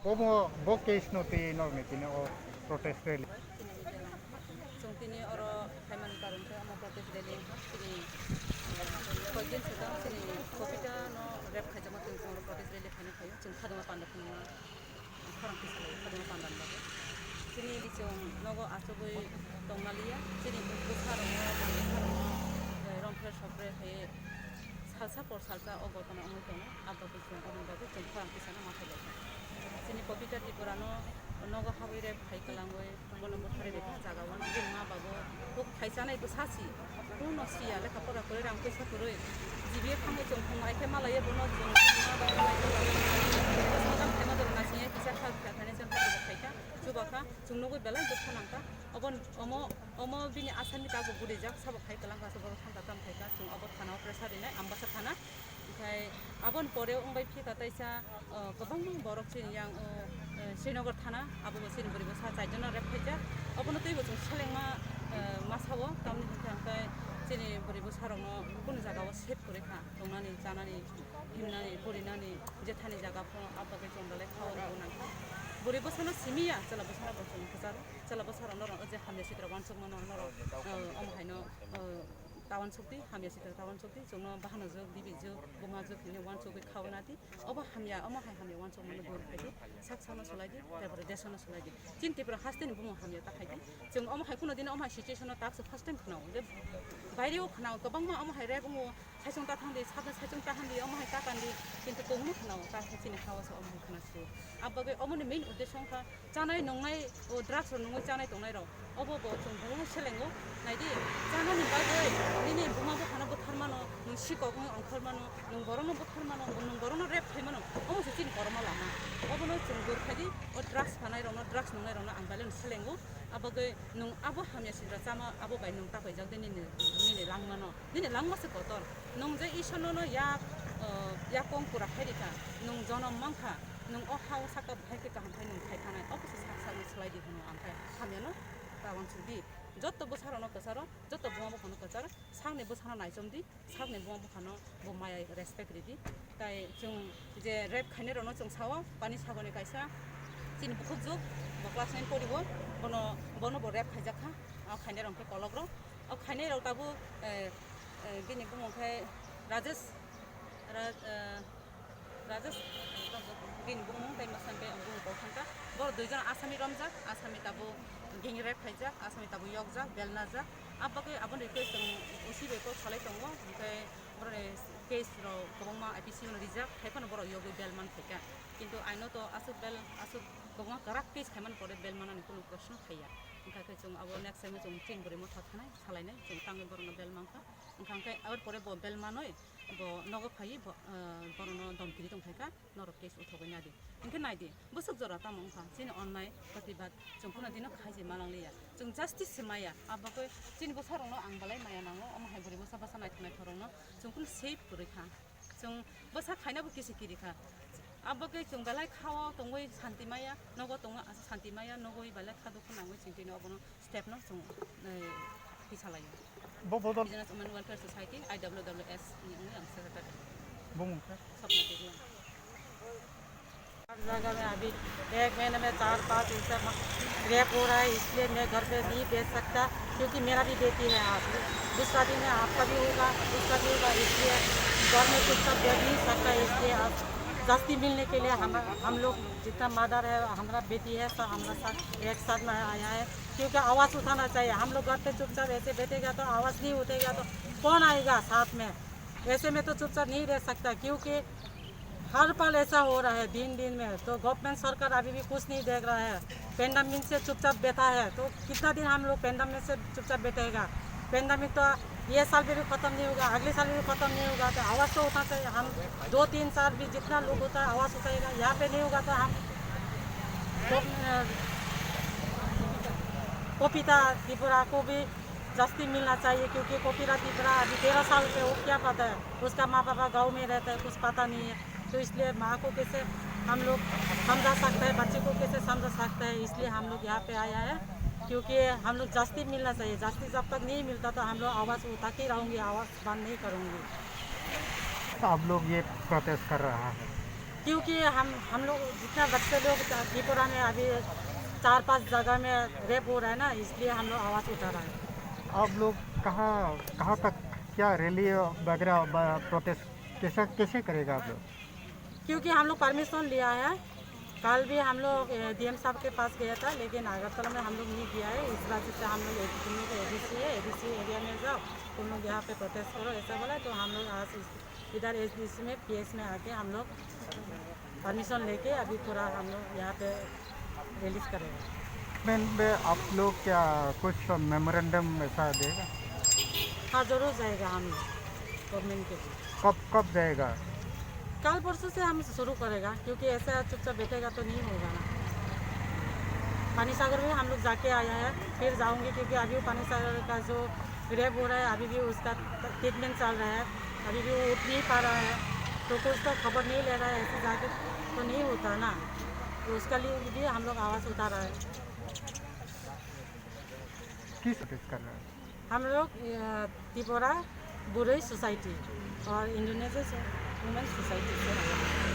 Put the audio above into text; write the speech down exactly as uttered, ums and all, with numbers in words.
Omo bo case no twi norok ni tini o protest rally. Chwng tini oro phaimani karon khe omo protest rally wngkha. Chini, eh, koikdin swkang chini Popita no rape khaijakma chwng oro protest rally khaina phaio. Chwng Khaduma panda phunukma khorang kisa lai Khaduma panda ni bagwi. Chini bichwng nogo achugwi tongmaliya. Chini bwsarokno, bwsarokno, eh, romphre sopre khe salsa por salsa o gotona wngwi tongo. Abo bagwi chwng, aboni bagwi chwng khorang tisano ma khlai kha. Chini Popita Tripura no nogo habwi rape khai kwlangwi bono butharwi rikha jaga o. Bini ma babo huk khai chanai bwsa si, kuno siya, lekha pora kwrwi, rang puisa kwrwi, G B A thangwi chwng phungo, hai khe malaiya bono chwng ma bai malai kha. Sajang khaima jora naisingya kisa kha kha thani chwng kha khai kha, chuba kha, chwng nugwi belai dukha nang kha. Obo, omo, omo bini asani tabuk gudijak, sabo khai kwlang kha, borok thangkha tamo khai kha, chwng obo thana o pressure rinai, Ambasa thana. Okhai aboni pore wngbai phika taisa, o, kwbangma borok chini yang, o, e, Srinagar thana, abo bo chini bwrwi bwsa chaijakno rape khaijak. Obono twibo chwng selengma, e, ma sao, tamni hwnkhe hwnkhe chini bwrwi bwsarokno kunu jagao safe kwrwi kha, tongnani, chanani, himnani, purinani, jethani jaga phano abo bagwi chwng belai khao rwna nangkha. Bwrwi bwsano simi ya, chwla bwsano bo chwng kwcharo, chwla bwsarokno norok je hamya sitra uansukmano norok, e, omo haino, e, ta uansukdi, hamya sitra ta uansukdi, chwngno bahanajwk, dibijwk, bumajwk hinwi uansugwi khauna di. Obo hamya, omo hai hamya uansukmano dur khaidi, sak sakno sulaidi, tarpore desano sulaidi. Chini Tripura hasteni bumung hamya ta khaidi. Chwng omo hai kuno dino omo hai situationno takso first time khnao. Je baireo khnao, kwbangma omo hai rape wngo, saichung ta thangdi, sakno saichung ta handi, omo hai ta kandi, kintu tongno khnao, ta khe chini hao se omo hai khna su. Abo bagwi omoni main uddesho wngkha, chanai nungnai, o drugs rok nungwi chanai tongnai rok, obo bo chwng belai selengo. Naidi, chanani bagwi nini buma buphano butharmano, nwng sikok wngwi ongkhormano, nwng borokno butharmano, nwng borokno rape khaimano, omo se chini kormo lama. Obono chwng dur khaidi, o drugs phanai rokno, drugs nungnai rokno ang belai no selengo. Abo bagwi nwng abo hamya sitra chama, abo bai nwng ta paijak de nini, nini langmano. Nini langma se kotor. Nwng je Isor nono yak, o, yakong pura khai rikha, nwng jonom mankha, nwng o hao saka bahai khe kaham khai nwng khai thanai, obo se sak sakno swlai di hwno, ang khai hamyano ta uansuk di. Joto bwsarokno kwcharo, joto buma buphano kwcharo, sakni bwsano naichom di, sakni buma buphano bo maya respect ridi. Tai chwng je rape khainai rokno chwng sao, pani sagoni kaisa chini bukhukjwk, bo class nine poribo, bono, bono bo rape khaijak kha, o khainai rok khe kolok rok. O khainai rok tabuk, eh, eh, bini bumung khe Rajesh, Ra-, eh, Rajesh, bini bumung tei mwsang khe ang bumung kok thangkha. Borok duijon asami romjak, asami tabuk gang rape khaijak, asami tabuk yokjak, belnajak. Abo bagwi aboni request chwng O C bai kok salai tongo, hwnkhe borokni case rok kwbangma I P C o no rijak, hai phano borok yogwi bel man phaikha. Kintu aino to aswk bel, aswk kwbangma kwrak case khaimani pore bel manani kunu proshno phaiya. Wngkha khe chwng abo next time o chwng chini bwrwi motha thanai, salainai, chwng tangwi borokno bel mankha. Wngkha khe aboni pore bo bel manwi bo nogo phaiwi bo, ah, borokno domkiri tongphaikha, norok case uthogwi nadi. Hinkhe naidi, bwswk jora tamo wngkha, chini onnai, protibad, chwng phano dino khaijwi manangliya. Chwng justice se maya, abo khe chini bwsarokno ang belai maya nango, omo hai bwrwi bwsa bwsa naithok naithok rokno chwng phano safe kwrwi kha. Chwng bwsa khainabo kisi kiri kha. Abo khe chwng belai khao tongwi santi maya, nogo tongwi asa santi maya, nogwi belai kha dukhu nangwi chwng tini obono step no chwng, eh, tisa laio. Bo bodol Indigenous Women Welfare Society, I W W S ni wngwi ang secretary. Bumung khe? Swapna Debbarma. हर जगह में अभी एक महीने में चार पांच ऐसा रेप हो रहा है, इसलिए मैं घर पे नहीं भेज सकता, क्योंकि मेरा भी बेटी है। आज दूसरा दिन है, आपका भी होगा, उसका भी होगा, इसलिए घर में चुपचाप बैठ नहीं सकता। इसलिए आज जस्टिस मिलने के लिए हम, हम लोग जितना मदर है, हमारा बेटी है, सब हमारा साथ एक साथ में आया है, क्योंकि आवाज़ उठाना चाहिए। हम लोग घर पे चुपचाप ऐसे बैठेगा तो आवाज़ नहीं उठेगा तो कौन आएगा साथ में? ऐसे में तो चुपचाप नहीं रह सकता, क्योंकि हर पल ऐसा हो रहा है, दिन दिन में। तो गवर्नमेंट सरकार अभी भी कुछ नहीं देख रहा है, पेंडेमिक से चुपचाप बैठा है। तो कितना दिन हम लोग पेंडेमिक से चुपचाप बैठेगा? पेंडेमिक तो ये साल में भी खत्म नहीं होगा, अगले साल में भी खत्म नहीं होगा। तो आवाज़ तो उठा चाहिए। हम दो तीन साल भी जितना लोग होता है आवाज़ उठाएगा, यहाँ पे नहीं होगा तो हम तो, अ, पपीता त्रिपुरा को भी जस्ती मिलना चाहिए, क्योंकि पपीता त्रिपुरा अभी तेरह साल से वो क्या पता है, उसका माँ पापा गाँव में रहता है, कुछ पता नहीं है। तो इसलिए माँ को कैसे हम लोग समझा सकते हैं, बच्चे को कैसे समझा सकते हैं, इसलिए हम लोग यहाँ पे आया है। क्योंकि हम लोग जस्ती मिलना चाहिए, जस्ती जब तक नहीं मिलता तो हम लोग आवाज़ उठा के रहूँगी, आवाज़ बंद नहीं करूँगी। आप लोग ये प्रोटेस्ट कर रहा है? क्योंकि हम हम लोग जितना बच्चे लोग त्रिपुरा में अभी चार पांच जगह में रेप हो रहा है ना, इसलिए हम लोग आवाज़ उठा रहा है। आप लोग कहाँ कहाँ तक, क्या रैली वगैरह, प्रोटेस्ट कैसे कैसे करेगा आप लोग? क्योंकि हम लोग परमिशन लिया है। कल भी हम लोग डीएम साहब के पास गया था, लेकिन अगरतला में हम लोग नहीं गया है। इस वजह से हम लोग एडीसी है, एडीसी एरिया में जाओ, तुम लोग यहाँ पे प्रोटेस्ट करो, ऐसा बोला। तो हम लोग आज इस- इधर एसडीसी में, पीएस में आके हम लोग परमिशन लेके अभी पूरा हम लोग यहाँ पे रिलीज करेंगे। मैम, आप लोग क्या कुछ मेमोरेंडम ऐसा देगा? हाँ, जरूर जाएगा हम लोग गवर्नमेंट के लिए। कब कब जाएगा? कल परसों से हम शुरू करेगा, क्योंकि ऐसा चुपचाप बैठेगा तो नहीं होगा ना। पानी सागर में हम लोग जाके आया है, फिर जाऊंगी, क्योंकि अभी वो पानी सागर का जो रेप हो रहा है, अभी भी उसका ट्रीटमेंट चल रहा है, अभी भी वो उठ नहीं पा रहा है, तो कुछ तो खबर नहीं ले रहा है। ऐसे जाके तो नहीं होता ना, तो उसका लिए भी हम लोग आवाज़ उठा रहा है। किस प्रोटेस्ट कर रहे हैं? हम लोग अ, त्रिपुरा बुरई सोसाइटी और इंडोनेशिया वुमेन सोसाइटी से आए हैं।